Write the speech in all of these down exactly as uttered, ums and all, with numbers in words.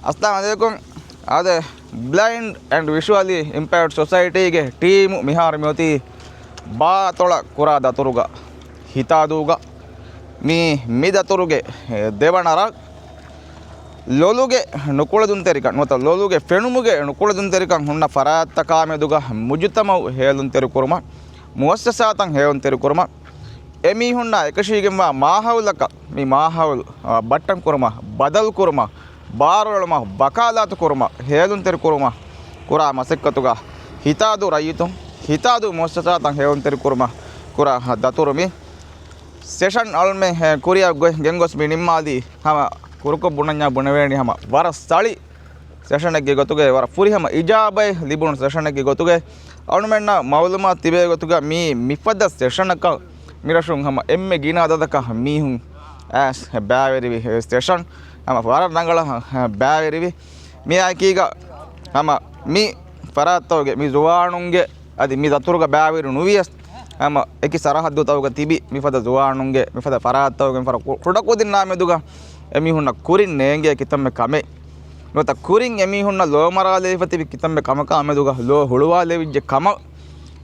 އައްސަލާމު ޢަލައިކުމް. އާދެ، ބްލައިންޑް އެންޑް ވިޝުއަލީ އިމްޕެއަރޑް ސޮސައިޓީގެ ޓީމު މިހާރު މިއޮތީ ބާ އަތޮޅަށް ކުރާ ދަތުރުގަ، ހިތާދޫގަ. މީ، މި ދަތުރުގެ ދެވަނަ ރަށް. ލޮލުގެ ނުކުޅެދުންތެރިކަން ނުވަތަ ލޮލުގެ ފެނުމުގެ ނުކުޅެދުންތެރިކަން ހުންނަ ފަރާތްތަކާމެދުގަ މުޖުތަމަޢު ހޭލުންތެރިކުރުމަށް، މުއައްސަސާތައް ހޭލުންތެރިކުރުމަށް، އެމީހުންނާ އެކަށީގެންވާ މާހައުލަކަށް މި މާހައުލު، އާ، ބައްޓަންކުރުމަށް، ބަދަލުކުރުމަށް، ބާރުއެޅުމަށް، ވަކާލާތުކުރުމަށް، ހޭލުންތެރިކުރުމަށް ކުރާ މަސައްކަތުގަ ހިތާދޫ ރައްޔިތުން، ހިތާދޫ މުއައްސަސާތައް ހޭލުންތެރިކުރުމަށް ކުރާ ދަތުރު މި. ސެޝަން އަޅުމެ، އެ، ކުރިއަށް ގޮތް ގެންގޮސް މި ނިންމާލީ ހަމަ ކުރުކޮށް ބުނަންޏާ ބުނެވޭނީ ހަމަ ވަރަށް ސަޅި ސެޝަނެއްގެ ގޮތުގައި ވަރަށް ފުރިހަމަ އިޖާބައެއް ލިބުނު ސެޝަނެއްގެ ގޮތުގައި އަޅުމެންނަށް މައުލޫމާތު ތިބޭ ގޮތުގަ މީ މިފަދަ ސެޝަނަކަށް މިރަށުން ހަމަ އެންމެ ގިނަ އަދަދަކަށް މީހުން އައިސް ބައިވެރިވި ސެޝަން ހަމަ ވަރަށް ރަނގަޅަށް ބައިވެރިވި. މިއާއެކީގަ ހަމަ މި ފަރާތްތަކުގެ މި ޒުވާނުންގެ އަދި މި ދަތުރުގަ ބައިވެރި ނުވިޔަސް ހަމަ އެކި ސަރަހައްދުތަކުގަ ތިބި މިފަދަ ޒުވާނުންގެ މިފަދަ ފަރާތްތަކުގެ މިފަދަ ކު-، ކުޑަކުދިންނާ މެދުގަ އެމީހުންނަށް ކުރިން ނޭނގޭ ކިތަންމެ ކަމެއް ނުވަތަ ކުރިން އެމީހުންނަށް ލޯމަރާލެވިފަ ތިބި ކިތަންމެ ކަމަކާ މެދުގަ ލޯ ހުޅުވާލެވިއްޖެ ކަމަށް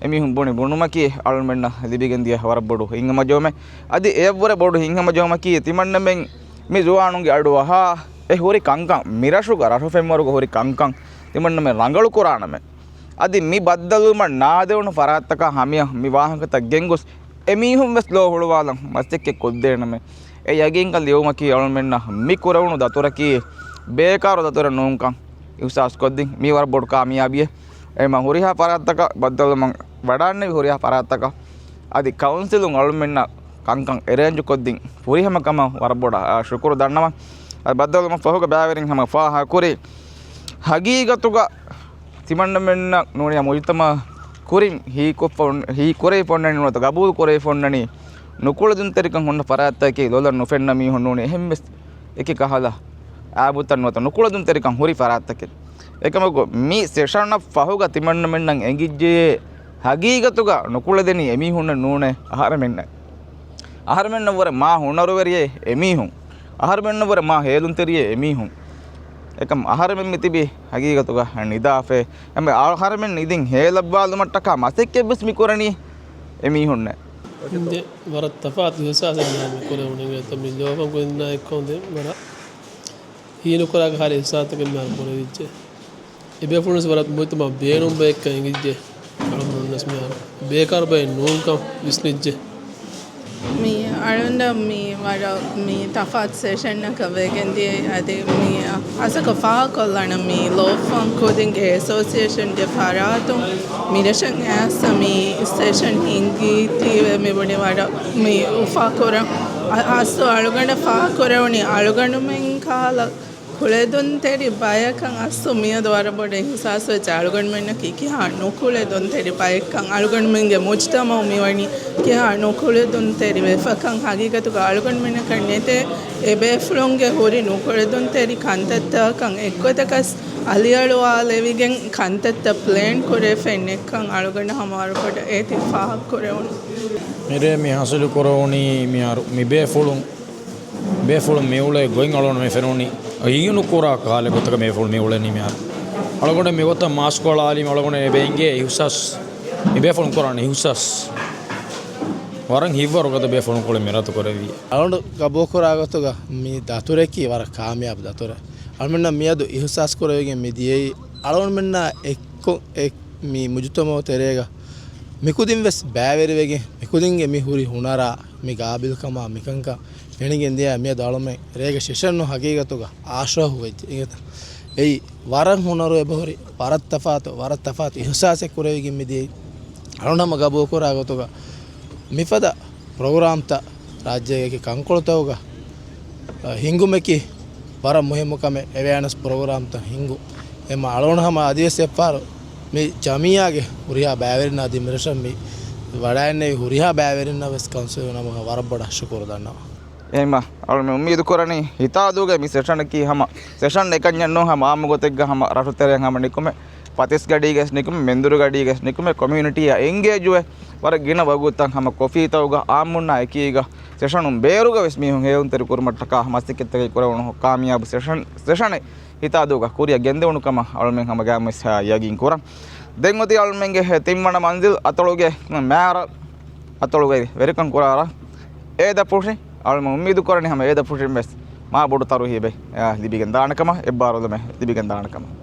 އެމީހުން ބުނި ބުނުމަކީ އަޅުމެންނަށް ލިބިގެންދިޔަ ވަރަށް ބޮޑު ހިތްހަމަޖެހުމެއް. އަދި އެޔަށްވުރެ ބޮޑު ހިތްހަމަޖެހުމަކީ ތިމަންނަމެން މި ޒުވާނުންގެ އަޑުއަހާ އެ ހުރި ކަންކަން، މިރަށުގަ ރަށު ފެންވަރުގަ ހުރި ކަންކަން ތިމަންނަމެން ރަނގަޅުކުރާނަމޭ. އަދި މި ބައްދަލުވުމަށް ނާދެވުނު ފަރާތްތަކާ ހަމަޔަށް މި ވާހަކަތައް ގެންގޮސް އެމީހުން ވެސް ލޯ ހުޅުވާލަން މަސައްކަތް ކޮށްދޭނަމޭ. އެ ޔަގީންކަން ލިޔުމަކީ އަޅުމެންނަށް މި ކުރެވުނު ދަތުރަކީ ބޭކާރު ދަތުރެއް ނޫންކަން އިހުސާސް ކޮށްދިން މީ ވަރަށް ބޮޑު ކާމިޔާބީއެއް. އެހެންމަ ހުރިހާ ފަރާތްތަކަށް ބައްދަލުވުމަށް ވަޑާންނެވި ހުރިހާ ފަރާތްތަކަށް އަދި ކައުންސިލުން އަޅުމެންނަށް ކަންކަން އެރޭންޖު ކޮށްދިން ފުރިހަމަ ކަމަށް ވަރަށް ބޮޑަށް، އާ، ޝުކުރު ދަންނަވަން. އަދި ބައްދަލުވުމަށް ފަހުގަ ބައިވެރިން ހަމަ ފާހަގަކުރި ހަގީގަތުގަ ތިމަންނަމެންނަށް ނޫނީ މުޖުތަމަޢަށް ކުރިން ހީކޮށްފަ-، ހީކުރެވިފަ އޮންނަނީ ނުވަތަ ގަބޫލު ކުރެވިފަ އޮންނަނީ ނުކުޅެދުންތެރިކަން ހުންނަ ފަރާތްތަކަކީ ލޮލަށް ނުފެންނަ މީހުން ނޫނީ އެހެންވެސް އެކި ކަހަލަ އާބުތައް ނުވަތަ ނުކުޅެދުންތެރިކަން ހުރި ފަރާތްތަކެއް. އެކަމަކު މި ސެޝަނަށް ފަހުގަ ތިމަންނަމެންނަށް އެނގިއްޖެޔޭ ހަގީގަތުގަ ނުކުޅެދެނީ އެމީހުންނެއް ނޫނޭ އަހަރެމެންނެއް. އަހަރެމެންނަށްވުރެ މާ ހުނަރުވެރިއެއް އެމީހުން. އަހަރެމެންނަށްވުރެ މާ ހޭލުންތެރިއެއް އެމީހުން. އެކަމް އަހަރެމެން މިތިބީ ހަގީގަތުގަ ނިދާފައި. އެންމެ އަހަރެމެން ނިދިން ހޭލައްވާލުމަށްޓަކާ މަސައްކަތްވެސް މިކުރަނީ އެމީހުންނެއް. އިނދެ ވަރަށް ތަފާތު އިހުސާސެއް މި ކުރެވުނީ. އެތަ މި ލޯފަން ކުދިންނާ އެއްކޮށް ވަރަށް ހީނުކުރާ ކަހަލަ އިހުސާސްތަކެއް މިހާރު ކުރެވިއްޖެ. އެބޭފުޅުން ވަރަށް މުޖުތަމަޢަށް ބޭނުން ބައެއްކަން އެނގިއްޖެ. އަޅުގަނޑުންނަސް މިހާރު ބޭކާރު ބައެއް ނޫންކަން ވިސްނިއްޖެ. މި އަޅުގަނޑަށް މި ވަރަށް މި ތަފާތު ސެޝަންއަކަށް ވެގެންދިޔައީ އަދި މި އަސަކަ ފާހަގަކޮށްލަން މި ލޯފަން ކުދިންގެ އެސޯސިއޭޝަންގެ ފަރާތުން މިރަށަށް އައިސް މި ސެޝަން ހިންގީތީވެ މި ބުނި ވަރަށް މި އުފާކުރަން. އަ-، އަސްލު އަޅުގަނޑަށް ފާހަގަކުރެވުނީ އަޅުގަނޑުމެން ކަހަލަ ކުޅެދުންތެރި ބަޔަކަށް އަސްލު މިއަދު ވަރަށް ބޮޑަށް އިހުސާސް ވެއްޖެ. އަޅުގަނޑުމެންނަކީ ކިހާ ނުކުޅެދުންތެރި ބައެއްކަން، އަޅުގަނޑުމެންގެ މުޖުތަމަޢު މިވަނީ ކިހާ ނުކުޅެދުންތެރި ވެފަކަން. ހަގީގަތުގަ އަޅުގަނޑުމެންނަކަށް ނެތޭ އެބޭފުޅުންގެ ހުރި ނުކުޅެދުންތެރި ކަންތައްތަކަކަށް އެއްގޮތަކަސް އަލިއަޅުވާލެވިގެން ކަންތައްތައް ޕްލޭން ކުރެވިފައި ނެތްކަން އަޅުގަނޑަށް ހަމަ ވަރަށް ބޮޑަށް އޭތި ފާހަގަކުރެވުނު. މިރޭ މި ހަސިލު ކުރެވުނީ މިހާރު މި ބޭފުޅުން ބޭފުޅުން މިއުޅޭ ގޮތް އަޅުގަނޑު މި ފެނުނީ ހީނުކުރާ ކަހަލަ ގޮތަކަށް ބޭފުޅުން މިއުޅެނީ މިހާރު. އަޅުގަނޑު މިގޮތަށް މާސްކޮޅާލީމަ އަޅުގަނޑު އެބަ އިނގޭ އިހުސާސް، މި ބޭފުޅުން ކުރާނެ އިހުސާސް. ވަރަށް ހިތްވަރު ގަދަ ބޭފުޅުން ކުޅެ މި ރަށް ކުރެވި. އަޅުގަނޑު ގަބޫލުކުރާ ގޮތުގަ މި ދަތުރަކީ ވަރަށް ކާމިޔާބު ދަތުރެއް. އަޅުމެންނަށް މިއަދު އިހުސާސް ކުރެވިގެން މި ދިޔައީ އަޅުގަނޑުމެންނާ އެއްކޮށް އެ މި މުޖުތަމަޢު ތެރޭގަ މިކުދިން ވެސް ބައިވެރިވެގެން މިކުދިންގެ މި ހުރި ހުނަރާ މި ގާބިލްކަމާ މިކަންކަން ފެނިގެން ދިޔަ މިއަދު އަޅުމެން ރޭގެ ސެޝަނުން ހަގީގަތުގަ އާޝްރަފު ވެއްޖެ. އިނގޭތަ؟ އެއީ ވަރަށް ހުނަރު އެބަހުރި، ވަރަށް ތަފާތު، ވަރަށް ތަފާތު އިހުސާސެއް ކުރެވިގެން މި ދިޔައީ. އަޅުނަމަ ގަބޫލުކުރާ ގޮތުގަ މިފަދަ ޕްރޮގްރާމްތައް ރާއްޖޭގެ ކަންކޮޅުތަކުގަ، އަ، ހިންގުމަކީ ވަރަށް މުހިއްމު ކަމެއް. އެވެއާނަސް ޕްރޮގްރާމްތައް ހިންގު. އެމަ އަޅުނަ ހަމަ އަދިވެސް އެއްފަހަރު މި ޖަމިއްޔާގެ ހުރިހާ ބައިވެރިންނަށް އަދި މިރަށަށް މި ވަޑައިންނެވި ހުރިހާ ބައިވެރިންނަށް ވެސް ކައުންސިލުން ނަމަ ވަރަށް ބޮޑަށް ޝުކުރު ދަންނަވަން. އެހެންމަ އަޅުމެން އުއްމީދު ކުރަނީ ހިތާދޫގެ މި ސެޝަނަކީ ހަމަ ސެޝަން އެކަންޏެއް ނޫން، ހަމަ އާއްމު ގޮތެއްގަ ހަމަ ރަށުތެރެއަށް ހަމަ ނިކުމެ، ފަތިސްގަޑީގެސް ނިކުމެ، މެންދުރުގަޑީގެސް ނިކުމެ، ކޮމިއުނިޓީއަށް އެންގޭޖުވެ، ވަރަށް ގިނަ ވަގުތުތައް ހަމަ ކޮފީތަކުގަ އާއްމުންނާ އެކީގަ ސެޝަނުން ބޭރުގަ ވެސް މީހުން ހޭލުންތެރި ކުރުމަށްޓަކާ މަސައްކަތްތަކެއް ކުރެވުނު ކާމިޔާބު ސެޝަން، ސެޝަނެއް. ހިތާދޫގަ ކުރިއަށް ގެންދެވުނު ކަމަށް އަޅުމެން ހަމަ ގާމިސް ޔަގީން ކުރަން. ދެން އޮތީ އަޅުމެންގެ ތިންވަނަ މަންޒިލް އަތޮޅުގެ މޭރަށް، އަތޮޅުގައި ވެރިކަން ކުރާރަށް އޭދަ ފުށި އަޅުމެން އުއްމީދު ކުރަނީ ހަމަ އޭދަ ފުށިން ވެސް މާ ބޮޑު ތަރުހީބެއް، އާ، ލިބިގެން ދާނެ ކަމަށް، އެއްބާރުލުމެއް ލިބިގެން ދާނެ ކަމަށް.